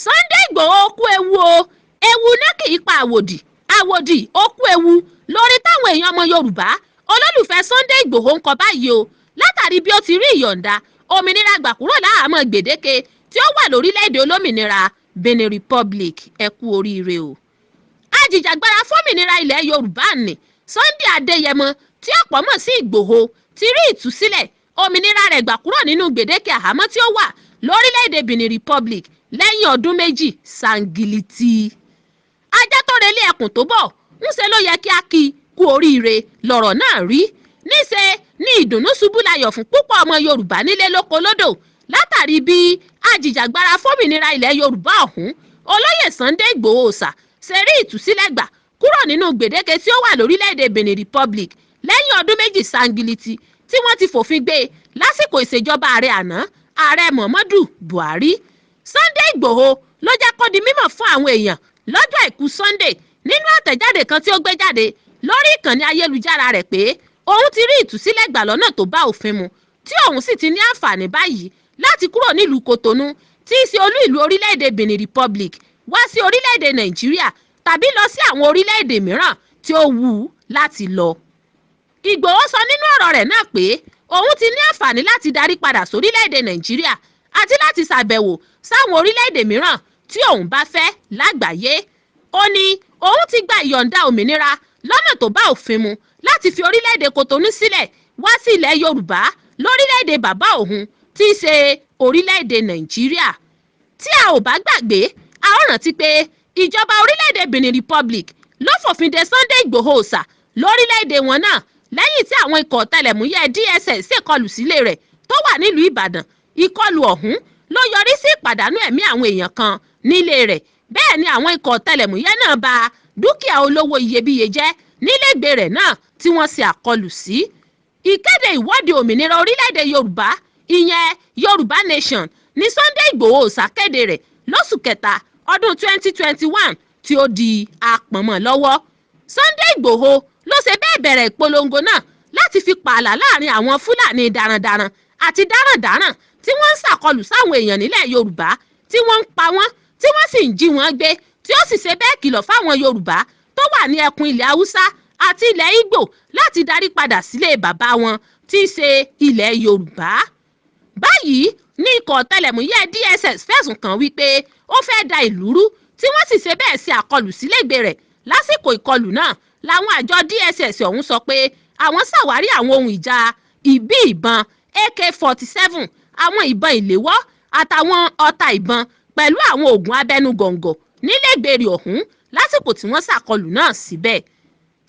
Sunday Igboho kú ewu o. Ewu iná kì í pa àwòdì, àwòdì ó kú ewu lórí táwọn èèyàn ọmọ Yorùbá olólùfẹ́ Sunday Igboho ń kọ báyìí o, látàrí bí ó ti rí ìyọ̀ǹda òmìnira gbà kúrò láhàámọ́ gbèdéke tí ó wà lórílẹ̀‐èdè olómìnira Benin Republic. Ẹ kú oríire o. Ajìjàgbara fómìnira ilẹ̀ Yorùbá ní Sunday Adéyẹmọ, tí ọ̀pọ̀ mọ̀ sí Ìgbòho, ti rí ìtúsílẹ̀ òmìnira rẹ̀ gbà kúrò nínú gbèdéke àhámọ́ tí ó wà lórílẹ̀‐èdè Benin Republic lẹ́yìn ọdún 2 sangilítì. Ajá tó relé ẹkùn tó bọ̀, ńṣe ló yẹ kí a kí i kú oríire lọ̀rọ̀ náà rí. Níṣe ní ìdùnnú ṣubú layọ̀ fún púpọ̀ ọmọ Yorùbá nílé lóko lódò, látàrí bí ajìjàgbara fómìnira ilẹ̀ Yorùbá ọ̀hún, Olóyè Sunday Igboho ṣà ṣe rí ìtúsílẹ̀ gbà kúrò nínú gbèdéke tí ó wà lórílẹ̀‐èdè Benin Republic lẹ́yìn ọdún 2 sangilítì tí wọ́n ti fòfin gbé e lásìkò ìṣèjọba ààrẹ àná, Ààrẹ Muhammadu Buhari. Sunday Igboho ló jẹ́ kó di mímọ̀ fún àwọn èèyàn lọ́jọ́ Àìkú Sunday nínú àtẹ̀jáde kan tí ó gbé jáde lórí ìkànnì ayélujára rẹ̀ pé òun ti rí ìtúsílẹ̀ gbà lọ́nà tó bá òfin mu, tí òun sì ti ní àǹfààní báyìí láti kúrò nílùú Kòtónú, tí í ṣe olú ìlú orílẹ̀-èdè Benin Republic, wá sí orílẹ̀-èdè Nàìjíríà tàbí lọ sí àwọn orílẹ̀-èdè mìíràn tí ó wù ú láti lọ. Ìgbòho sọ nínú ọ̀rọ̀ rẹ̀ náà pé òun ti ní àǹfààní láti darí padà sórílẹ̀-èdè Nàìjíríà àti láti ṣàbẹ̀wò sáwọn orílẹ̀-èdè mìíràn tí òun bá fẹ́ lágbàáyé. Ó ní òun ti gba ìyọ̀ǹda òmìnira lọ́nà tó bá òfin mu láti fi orílẹ̀-èdè Kòtónú sílẹ̀ wá sí ilẹ̀ Yorùbá lórílẹ̀-èdè bàbá òun, tí í ṣe orílẹ̀-èdè Nàìjíríà. Tí a ò bá gbàgbé, a ó rántí pé ìjọba orílẹ̀-èdè Benin Republic ló fòfin de Sunday Igboho ṣà lórílẹ̀-èdè wọn náà, lẹ́yìn tí àwọn ikọ̀ ọ̀tẹlẹ̀múyẹ́ DSS ṣèkọlù sílé rẹ̀ tó wà nílùú Ìbàdàn. Ìkọlù ọ̀hún ló yọrí sí ìpàdánù ẹ̀mí àwọn èèyàn kan nílé rẹ̀. Bẹ́ẹ̀ ni àwọn ikọ̀ ọ̀tẹlẹ̀múyẹ́ náà ba dúkìá olówó iyebíye jẹ́ nílégbèé rẹ̀ náà tí wọ́n ṣe àkọlù sí. Ìkéde ìwọ́de òmìnira orílẹ̀-èdè Yorùbá, ìyẹn Yorùbá Nation, ní Sunday Igboho ṣàkéde rẹ̀ lóṣù kẹta ọdún 2021 tí ó di àpọ̀nmọ́ lọ́wọ́. Sunday Igboho ló ṣe bẹ́ẹ̀ bẹ̀rẹ̀ ìpolongo náà láti fi pààlà láàrin àwọn Fúlàní darandaran àti darandaran tí wọ́n ń ṣàkọlù sáwọn èèyàn nílẹ̀ Yorùbá, tí wọ́n ń pa wọ́n, tí wọ́n sì ń jí wọn gbé, tí ó sì ṣe bẹ́ẹ̀ kìlọ̀ fáwọn Yorùbá tó wà ní ẹkùn ilẹ̀ Haúsá àti ilẹ̀ Ìgbò láti darí padà sílé bàbá wọn, tí í ṣe ilẹ̀ Yorùbá. Báyìí ní ikọ̀ ọ̀tẹlẹ̀múyẹ́ DSS fẹ̀sùn kàn wípé ó fẹ́ẹ́ da ìlú rú, tí wọ́n sì ṣe bẹ́ẹ̀ ṣe àkọlù sílẹ̀gbẹ́ rẹ̀. Lásìkò ìkọlù náà làwọn àjọ DSS ọ̀hún sọ pé àwọn ṣàwárí àwọn ohun ìjà ìbí ìbọn AK-47, àwọn ìbọn ìléwọ́ àtàwọn ọta ìbọn pẹ̀lú àwọn oògùn abẹnugọ̀ńgọ̀ nílẹ̀gbẹ̀rẹ̀ ọ̀hún lásìkò tí wọ́n ṣàkọlù náà síbẹ̀.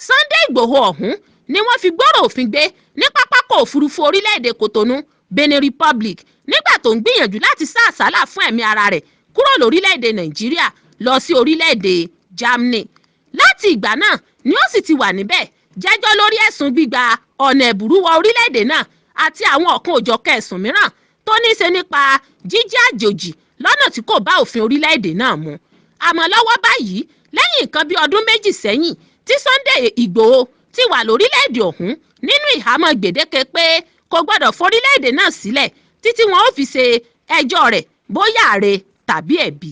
Sunday Igboho ọ̀hún ni wọ́n fi gbọ́rọ̀ òfin gbé ní pápákọ̀ òfurufú orílẹ̀-èdè Kòtónú, Benin Republic, nígbà tó ń gbìyànjú láti sá àsálà fún ẹ̀mí ara rẹ̀ kúrò lórílẹ̀-èdè Nàìjíríà lọ sí orílẹ̀-èdè Germany. Láti ìgbà náà ni ó sì ti wà níbẹ̀ jẹ́jọ́ lórí ẹ̀sùn gbígba ọ̀nà ẹ̀bùrú wọ orílẹ̀-èdè náà àti àwọn ọ̀kan òjọ̀kan ẹ̀sùn mìíràn tó ní í ṣe nípa jíjẹ́ àjòjì lọ́nà tí kò bá òfin orílẹ̀-èdè náà mu. Àmọ́ lọ́wọ́ báyìí, lẹ́yìn nǹkan bíi ọdún 2 sẹ́yìn tí Sunday Igboho ti wà lórílẹ̀-èdè ọ̀hún nínú ìhámọ́ gbèdéke pé kò gbọ́dọ̀ forílẹ̀-èdè náà sílẹ̀ títí wọn ó fi ṣe ẹjọ́ rẹ̀ bóyá àre tàbí ẹ̀bi,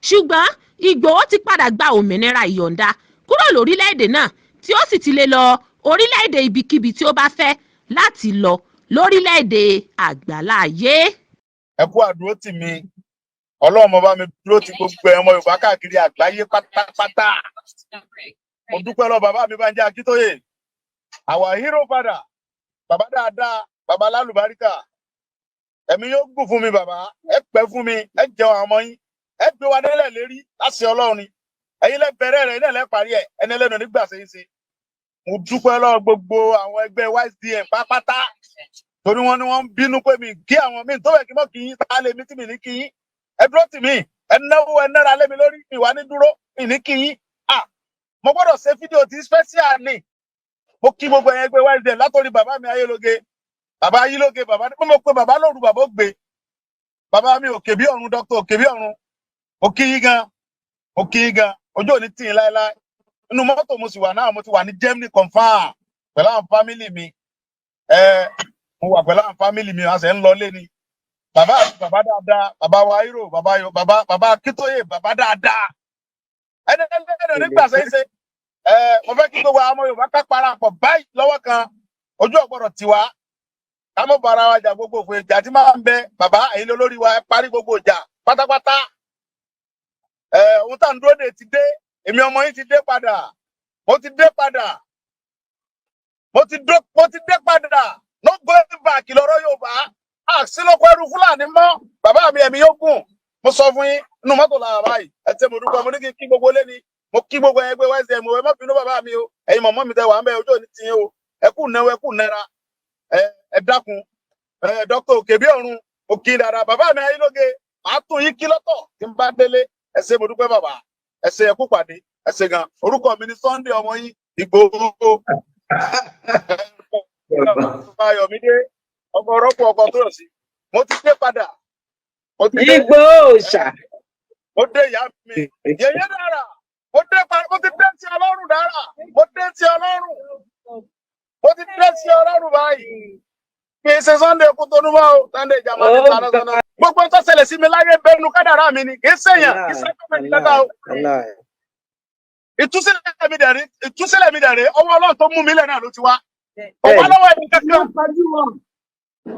ṣùgbọ́n Ìgbòho ti padà gba òmìnira ìyọ̀ǹda kúrò lórílẹ̀-èdè náà, tí ó sì ti lè lọ orílẹ̀-èdè ibikíbi tí ó bá fẹ́ láti lọ lórílẹ̀-èdè àgbáláyé. Ẹ kú àdúró tì mí. Ọlọ́run mo bá mi dúró ti gbogbo ẹ̀ ọmọ Yorùbá káàkiri àgbáyé pátápátá. Mo dúpẹ́ lọ bàbá mi Bánjí Akíntóyè, our hero father, bàbá dáadáa, bàbá lálùbáríkà. Ẹ̀mí yóò gùn fún mi, bàbá. Ẹ pẹ́ fún mi, ẹ jẹun àwọn ọmọ yín, ẹ gbé wa délẹ̀ lérí láti Ọlọ́run ni. Ẹ̀yin lẹ bẹ̀rẹ̀ rẹ̀ ilẹ̀ lẹ parí ẹ̀, ẹni ẹlẹ́nu nígbà ṣe é ṣe. Mo dúpẹ́ lọ́wọ́ gbogbo àwọn ẹgbẹ́ YSDM pátápátá, torí wọ́n ní wọ́n ń bínú pé mi kí àwọn míì tó bẹ̀ kí mọ́ kí yín tá lè mi tí mi ní kí yín. Ẹ dúró tì mí, ẹ náwó, ẹ nára lé mi lórí, mi wà ní dúró mi ní kí yín. Ah, mo gbọ́dọ̀ ṣe fídíò tí special ni. Mo kí gbogbo ẹ̀yẹn ẹgbẹ́ YSDM látòrí bàbá mi Ayélóge, bàbá Ayélóge, bàbá mo pe bàbá lóru, bàbá ó gbé bàbá mi òkè bí ọ̀run, dókítà òkè bí ọ̀run. Mo kí yín gan, mo kí yín gan. Ojú òní tì yín láéláé. Inú mọ́tò mo sì wà náà. Mo ti wà ní Germany confam pẹ̀lú àwọn family mi. Ẹ mo wà pẹ̀lú àwọn family mi, a sì ń lọ lé ni. Bàbá mi, bàbá dáadáa, bàbá wa hero, bàbá yo, bàbá, bàbá Akíntóyè, bàbá dáadáa. Ẹni ẹni nígbà sẹ́yìn ṣe ẹ, mo fẹ́ kí gbogbo àwọn ọmọ Yorùbá ká parapọ̀ báyìí lọ́wọ́ kan. Ojú ọ̀gbọ́dọ̀ tiwa, ká mọ̀ bára wa jà. Gbogbo òfin ìjà tí máa ń bẹ, bàbá, èyí lólórí wa, ẹ parí gbogbo ìjà pátápátá. Ẹ ohun tá à ń dúró dè ti dé. Èmi ọmọ yín ti dé padà, mo ti dé padà, mo ti dé padà. No going back lọ́rọ̀ Yorùbá. Àsìlọ́kọ ẹrú Fúlàní mọ́. Bàbá mi, ẹ̀mí yóò gùn. Mo sọ fún yín, inú mọ́tò làwà báyìí. Ẹ tẹ́, mo dúpẹ́. Mo ní kí n kí gbogbo lé ní, mo kí gbogbo ẹgbẹ́ YSM. Ẹ má bínú, bàbá mi o. Ẹ̀yin mọ̀mọ́ mi tẹ wà ń bẹ, ojú òní tiyín o. Ẹ kú náwó, ẹ kú náírà. Ẹ dákun, ẹ dókítà òkè bí ọ̀run, mo kí dáadáa. Bàbá mi ayélujáde, màá tún yín kí lọ́tọ̀ tí n bá délé. Ẹ ṣé, mo dúpẹ́, bàbá. Ẹ ṣé, ẹ kú pàdé, ẹ ṣé gan. Orúkọ mi ni Sunday ọmọ yín Ìgbòho Ayọ̀mídé, ọkọ̀ rọ́pò ọkọ̀ tó rọ̀ sí. Mo ti dé padà, mo ti dé. Ìgbòho òòṣà. Mo dé, ìyá mi yẹyẹ dára. Mo dé padà, mo ti dé sí Ọlọ́run dára, mo dé sí Ọlọ́run, mo ti dé sí Ọlọ́run báyìí. Kì í ṣe Sunday Kútọ́nù mọ́ o, Sunday ìjàmbá ti ta lọ́sọ̀nà. Gbogbo tó ṣẹlẹ̀ sí mi láyé bẹ́ẹ̀nu kádàrá mi ni. Kì í ṣèyàn, kì í ṣe ẹgbẹ́ kankan o. Ìtúsílẹ̀ mi dẹ̀rí, ìtúsílẹ̀ mi dẹ̀rí, ọwọ́ Ọlọ́run tó mú mi lẹ̀ náà ló ti wá. Kò wá lọ́wọ́ ẹni kankan.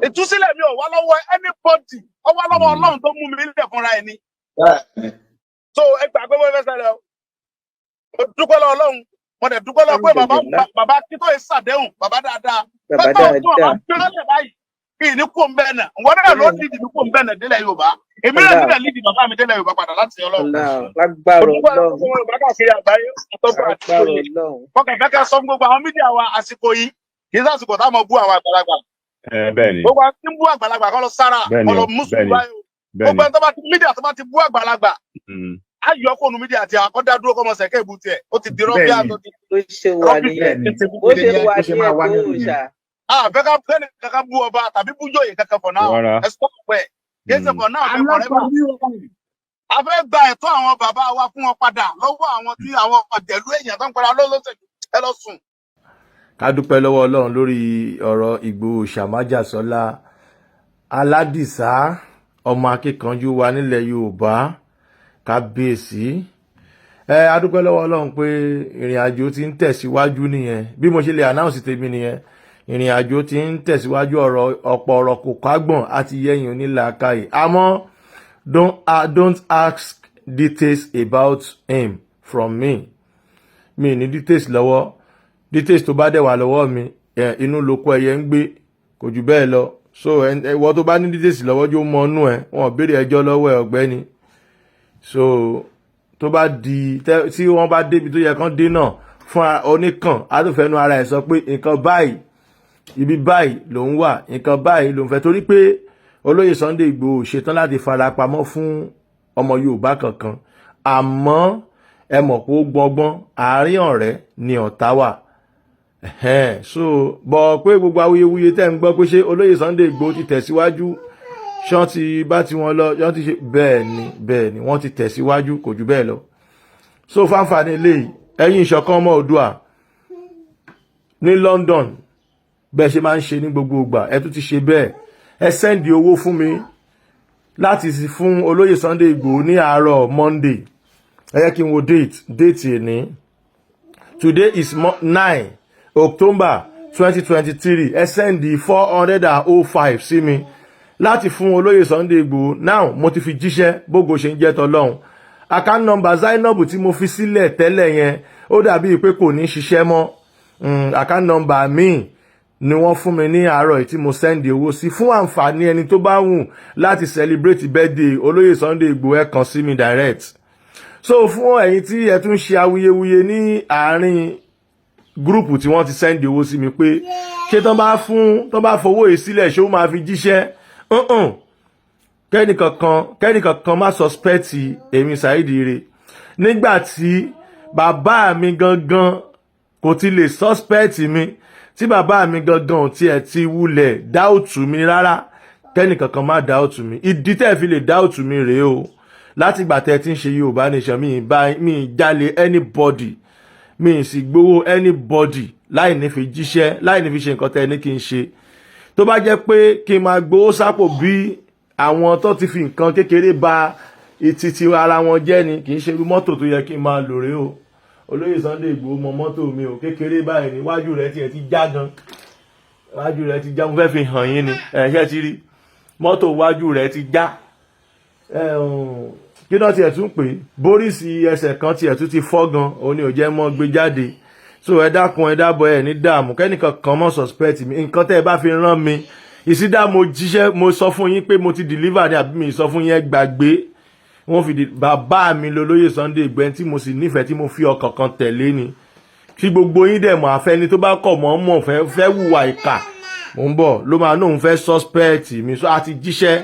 Ìtúsílẹ̀ mi ò wá lọ́wọ́ anybody, ó wá lọ́wọ́ Ọlọ́run tó mú mi lẹ̀ fúnra ẹni. So ẹ gbàgbé wọ́n fẹ́ ṣẹlẹ̀ o. Mo dúpẹ́ lọ́wọ́ Ọlọ́run, mo dẹ̀ dúpẹ́ lọ́wọ́ pé bàbá, bàbá Akíntóyè ṣàdéhùn, bàbá dáadáa. Bàbá pẹ́pẹ́ òtún dáadáa. ọ̀bá gbẹ́rẹ́lẹ̀ báyìí kí ní kó ń bẹ́ẹ̀ náà, wọ́n náà ló lídìí mi kó ń bẹ́ẹ̀ náà délẹ̀ Yorùbá. Èmi náà nílẹ̀ lídìí bàbá mi délẹ̀ Yorùbá padà láti Ọlọ́run. Lágbára Mo dúpẹ́ lọ́wọ́ Ọlọ́run. gbogbo Yorùbá káàkiri àgbáyé àtọ́gbà àti Lágbára òye. Ọlọ́run. Fọkàn fẹ́ ká sọ fún gbogbo àwọn media wa, àsìkò yìí kì í sàsìkò táwọn bú àwọn àgbàlagbà. Ẹ bẹ́ẹ̀ ni. Gbogbo àwọn tí ń bú àgbàlagbà kọ́ lọ sára Bẹ́ẹ̀ ni kọ́ lọ o, mú bẹ́ẹ̀ sùúrù ni. báyìí o. Bẹ́ẹ̀ Gbogbo ni. ẹni tó bá ti media tó bá ti bú àgbàlagbà, á yọ fóònù media àti àkọ́dá dúró kọ́mọ sẹ̀kẹ́ ìbú tiẹ̀. Ó ti di rọ́bì Bẹ́ẹ̀ ni. àtọ́ ti Bó ṣe wà rọ́bì. nìyẹn. Bẹ́ẹ̀ ni. Bó ṣe wà Bó ṣe máa nìyẹn, wá Ìgbòho nínú yẹn. òòṣà. Àfẹ́ ká fẹ́ni kankan bú ọba tàbí bú jòyè kankan for now. Rárá. Ẹ stop ẹ̀. Kì í ṣe for now, fẹ́ forever. A fẹ́ gba ẹ̀tọ́ àwọn bàbá wa fún wọn padà lọ́wọ́ àwọn tí àwọn ọ̀dẹ̀lú èèyàn tó ń padà lọ́lọ́sẹ̀. Ẹ lọ sùn. Ká dúpẹ́ lọ́wọ́ Ọlọ́run lórí ọ̀rọ̀ Ìgbòho Ṣàmájàsọ́lá Aládìsá, ọmọ akíkanjú wa nílẹ̀ Yorùbá. Kábíyèsí ẹ, a dúpẹ́ lọ́wọ́ Ọlọ́run pé ìrìn àjò ti ń tẹ̀síwájú nìyẹn. Bí mo ṣe lè announce tèmi nìyẹn, ìrìn àjò ti ń tẹ̀síwájú. Ọ̀rọ̀ ọ̀pọ̀ ọ̀rọ̀ kò kágbọ̀n àti yẹ̀yìn onílàákàyè, àmọ́ don't ask details about him from me. Mi ní details lọ́wọ́. Details tó bá dẹ̀ wà lọ́wọ́ mi, inú lóko ẹyẹ ń gbé, kò jù bẹ́ẹ̀ lọ. So ìwọ tó bá ní details lọ́wọ́, jó mọ inú ẹ. Wọn ò béèrè ẹjọ́ lọ́wọ́ ẹ, ọ̀gbẹ́ni. So tó bá di tí wọ́n bá débi tó yẹ kán dé náà fún oníkàn, á tó fẹ́nu ara ẹ̀ sọ pé nǹkan báyìí, ibi báyìí lòún wà, nǹkan báyìí lòún fẹ́, torí pé olóyè Sunday Igboho ṣetán láti farapamọ́ fún ọmọ Yorùbá kankan. Àmọ́ ẹ mọ̀ pé ó gbọ́ngbọ́n, àárín ọ̀rẹ́ ni ọ̀tá wà. So bọ̀ pé gbogbo awuyewuye tẹ́ ń gbọ́ pé ṣé olóyè Sunday Igboho ti tẹ̀síwájú, ṣán ti bá tiwọn lọ, ṣán ti ṣe bẹ́ẹ̀ ni, bẹ́ẹ̀ ni, wọ́n ti tẹ̀síwájú, kò jù bẹ́ẹ̀ lọ. So fáǹfààní eléyìí, ẹ̀yin Ìṣọ̀kan Ọmọ Oòduà ní London, bẹ́ẹ̀ ṣe máa ń ṣe ní gbogbo ìgbà, ẹ tún ti ṣe bẹ́ẹ̀. Ẹ send owó fún mi láti fún olóyè Sunday Igboho ní àárọ̀ Monday. Ẹ yẹ kí n wo date ní. Today is 9 October 2023. Ẹ send 405 sí mi láti fún olóyè Sunday Igboho. Now mo ti fi jíṣẹ́, bógo ṣe ń jẹ́ tọlọ́hun. Account number Zainab tí mo fi sílẹ̀ tẹ́lẹ̀ yẹn, ó dàbíi pé kò ní ṣiṣẹ́ mọ́. Account number míì ni wọ́n fún mi ní àárọ̀ yìí tí mo send owó sí. Fún àǹfààní ẹni tó bá wù láti celebrate birthday olóyè Sunday Igboho, ẹ kàn sí mi direct. So fún ẹ̀yin tí ẹ tún ṣe awuyewuye ní àárín group tí wọ́n ti send owó sí mi pé ṣé tán bá fún, tán bá fowó yìí sílẹ̀, ṣé ó máa fi jíṣẹ́? Kẹ́nìkankan, kẹ́nìkankan má suspect èmi Saheed Ire nígbà tí bàbá mi gangan kò ti lè suspect mi, tí bàbá mi gangan ò tiẹ̀ ti wulẹ̀ doubt mi rárá. Kẹ́nìkankan má doubt mi. Ìdí tẹ́ fi lè doubt mi rèé o: látìgbà tẹ́ ti ń ṣe Yorùbá Nation, mi bá mi jalè anybody, mi sì gbowó anybody láì ní fi jíṣẹ́, láì ní fi ṣe nǹkan tẹ́ ní kí n ṣe. Tó bá jẹ́ pé kí n máa gbowó sápò bí Àwọn tó ti fi nǹkan kékeré ba títí ara wọn jẹ́ ni. Kì í ṣe irú mọ́tò tó yẹ kí n máa lò rèé o. Olóyè Sunday Igboho mọ mọ́tò mi o. Kékeré báyìí ní, wájú rẹ̀ tiẹ̀ ti já gan, wájú rẹ̀ ti já. Mo fẹ́ fi hàn yín ni. Ẹ̀ ṣẹ́ ti rí mọ́tò, wájú rẹ̀ ti já. Kí náà tiẹ̀ tún pé bóríìsì ẹsẹ̀ kan tiẹ̀ tún ti fọ́ gan, òun ni ò jẹ́ mọ́ gbé jáde. So ẹ dákun, ẹ dábọ̀, ẹ ní dààmú. Kẹ́nìkan kan mọ́ suspect mi. Nǹkan tẹ́ ẹ bá fi rán mi ìsídà, mo jíṣẹ́, mo sọ fún yín pé mo ti deliver ní àbí mi sọ fún yín? Ẹ gbàgbé wọ́n fi di bàbá mi lolóyè Sunday Igboho tí mo sì nífẹ̀ẹ́, tí mo fi ọkàn kan tẹ̀lé ni, kí gbogbo yín dẹ̀ mọ̀. Àfẹ́ni tó bá kọ̀ mọ́ mọ̀ fẹ́ fẹ́ hùwà ìkà, mò ń bọ̀, ló máa nóun fẹ́ suspect mi. So àti jíṣẹ́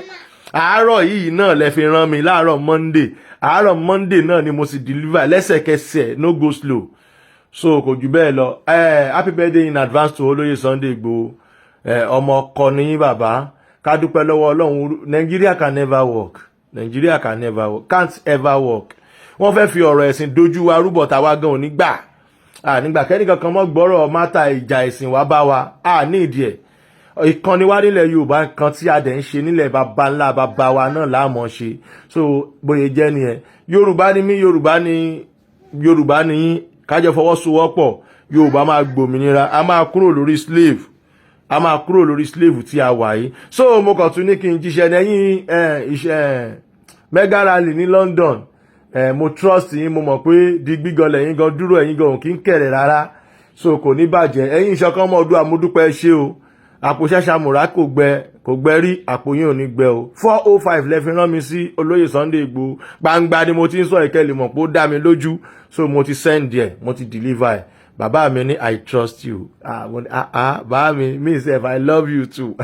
àárọ̀ yìí náà lẹ fi rán mi láàárọ̀ Monday. Àárọ̀ Monday náà ni mo sì deliver lẹ́sẹ̀kẹsẹ̀, no go slow. So kò jù bẹ́ẹ̀ lọ. Happy birthday in advance to olóyè Sunday Igboho. Ọmọ ọkọ ní bàbá. Ká dúpẹ́ lọ́wọ́ Ọlọ́run. Nigeria can never work. Nigeria can never work, can't ever work. Wọ́n fẹ́ fi ọ̀rọ̀ ẹ̀sìn dojú wa rúbọ̀, táwa gan ò ní gbà. Nígbà kẹ́nìkan kan mọ́ gbọ́rọ̀ matter ìjà ẹ̀sìn wá bá wa à ní ìdí ẹ̀. Ìkànnì wa nílẹ̀ Yorùbá kan tí a dẹ̀ ń ṣe nílẹ̀ baba ńlá baba wa náà láàmú ṣe. So bóyá jẹ́ nìyẹn. Yorùbá ni mí, Yorùbá ni Yorùbá ni yín. Kájọ fọwọ́sowọ́pọ̀, Yorùbá máa gbòmìnira, a máa kúrò lórí slave, a máa kúrò lórí slave tí a wà yìí. So mo kàn tún ní kí n jíṣẹ́ lẹ́yìn iṣẹ́ mega rally ní London. Mo trust yín, mo mọ̀ pé digbí gan lẹ́yìn gan dúró, ẹ̀yin gan kì í kẹ̀rẹ̀ rárá. So kò ní bàjẹ́. Ẹ̀yin ìṣọ̀kan ọmọ ọdún àmúdúpẹ́ ṣé o. Àpò ṣàṣàmùrà kò gbẹ, kò gbẹ rí, àpò yín ò ní gbẹ o. 405 lẹ fi rán mi sí olóyè Sunday Igboho. Gbangba ni mo ti ń sọ ìkẹlẹ̀ mọ̀ pé ó dá mi lójú. So mo ti send ẹ̀, mo ti deliver ẹ̀. Bàbá mi ní, "I trust you." Ah, mo ní, "Ah ah, bàbá mi, me sef, I love you too."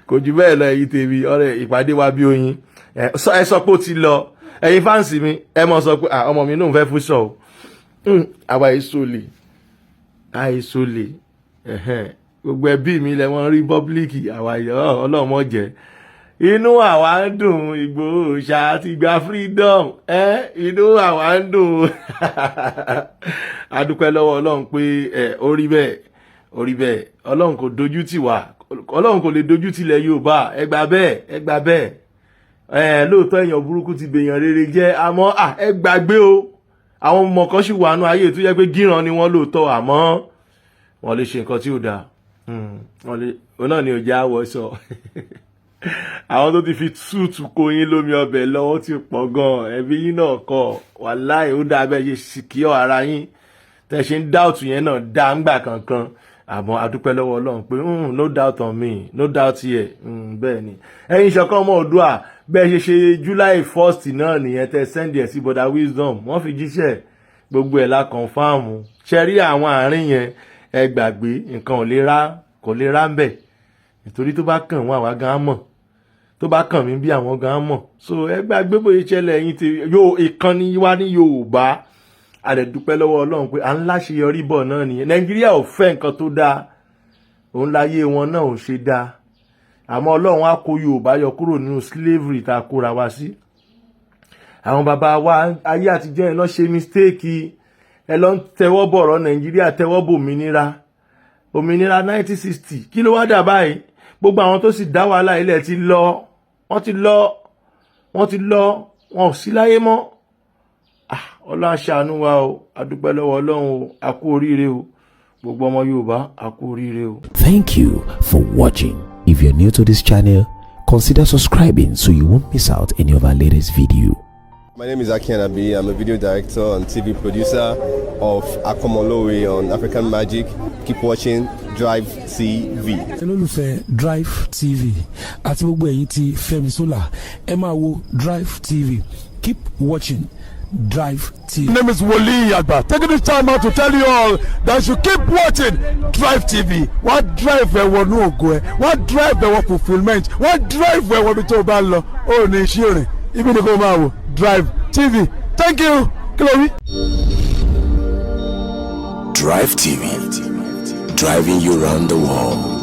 Kò jù bẹ́ẹ̀ lọ. Ẹ̀yin tèmi, ọ̀rẹ́ ìpàdé wa bí oyin. Ẹ sọ pé ó ti lọ. Ẹ̀yin fans mi, ẹ mọ̀ sọ pé ọmọ mi náà fẹ́ fún sọ o. Àwa èso lè àìsò lè gbogbo ẹbí mi lẹ wọ́n rí public. Àwa ọlọ́mọ jẹ́ inú àwa ń dùn. Ìgbòho ṣá ti gba freedom ẹ, inú àwa ń dùn. A dúpẹ́ lọ́wọ́ Ọlọ́run pé ẹ ó rí bẹ́ẹ̀, ó rí bẹ́ẹ̀. Ọlọ́run kò dojú tì wá, Ọlọ́run kò lè dojú tìlẹ̀ Yorùbá. Ẹ gbà bẹ́ẹ̀, ẹ gbà bẹ́ẹ̀. Ẹ lóòótọ́, èèyàn burúkú ti bèèyàn rere jẹ́, àmọ́ ẹ gbàgbé o, àwọn ọmọ kan sì wà nù ayé tó yẹ pé gíran ni wọ́n lóòótọ́, àmọ́ wọ́n lè ṣe nǹkan tí ò dáa. Wọ́n lè òun náà ni ò jẹ́ àwọ̀ sọ. Àwọn tó ti fi túùtù kó yín lómi ọbẹ̀ lọ́wọ́ ti pọ̀ gan-an. Ẹbí yín náà kọ́. Wàláì, ó dáa bẹ́ẹ̀ ṣe secure ara yín. Tẹ́ ṣe ń doubt yẹn náà dá ń gbà kankan, àmọ́ adúpẹ́ lọ́wọ́ Ọlọ́run pé no doubt on me, no doubt here. Bẹ́ẹ̀ ni. Ẹ̀yin ìṣọ̀kan ọmọ Oòduà, bẹ́ẹ̀ ṣe ṣe July 1st náà nìyẹn. Tẹ́ send ẹ̀ sí Brother Wisdom, wọ́n fi jíṣẹ́ gbogbo ẹ̀ la confirm. Ṣe rí àwọn àárín yẹn, ẹ gbàgbé, nǹkan ò lè rá, kò lè rá ń bẹ̀, nítorí tó bá kàn wọ́n, àwa gan mọ̀. Tó bá kàn mí bí, àwọn gan mọ̀. So ẹ gbàgbé bóyá ìṣẹ̀lẹ̀. Ẹ̀yin tí yóò ìkànnì wa ní Yorùbá, a dẹ̀ dúpẹ́ lọ́wọ́ Ọlọ́run pé à ń láṣeyọrí bọ̀ náà nìyẹn. Nàìjíríà ò fẹ́ nǹkan tó dáa, òun láyé wọn náà ò ṣe dáa, àmọ́ Ọlọ́run á kó Yorùbá yọ kúrò nínú slavery tá a kóra wa sí. Àwọn bàbá wa ayé àtijọ́ yẹn lọ ṣe mistake. Ẹ lọ ń tẹwọ́ bọ̀rọ̀ Nàìjíríà, tẹwọ́ bò òmìnira, òmìnira 1960. Kí ló wá dà báyìí? Gbogbo àwọn tó sì dá wàhálà ilẹ̀ ti lọ, wọ́n ti lọ, wọ́n ti lọ, wọn ò sí láyé mọ́. Ọlọ́run á ṣàánú wa o. A dúpẹ́ lọ́wọ́ Ọlọ́run o. A kú oríire o. Gbogbo ọmọ Yorùbá, a kú oríire o. Thank you for watching. If you're new to this channel, consider subscribing so you won't miss out any of our latest video. My name is Aki Anabi. I'm a video director and TV producer of Akomolowe on African Magic. Keep watching Drive TV. Olólùfẹ́ Drive TV àti gbogbo ẹ̀yin tí Fẹ́mi Sola, ẹ máa wo Drive TV. Keep watching Drive TV. My name is Wole Agba. Taking this time out to tell you all that you keep watching Drive TV. Wọ́n drive ẹ wọnú ògo ẹ, wọ́n drive ẹ wọ fulfilment, wọ́n drive ẹ wọ ibi tó o bá lọ. Ó ní iṣẹ́ rìn, ibi ni kò máa wò Drive TV. Thank you. Kí ló wí? Drive TV, driving you round the world.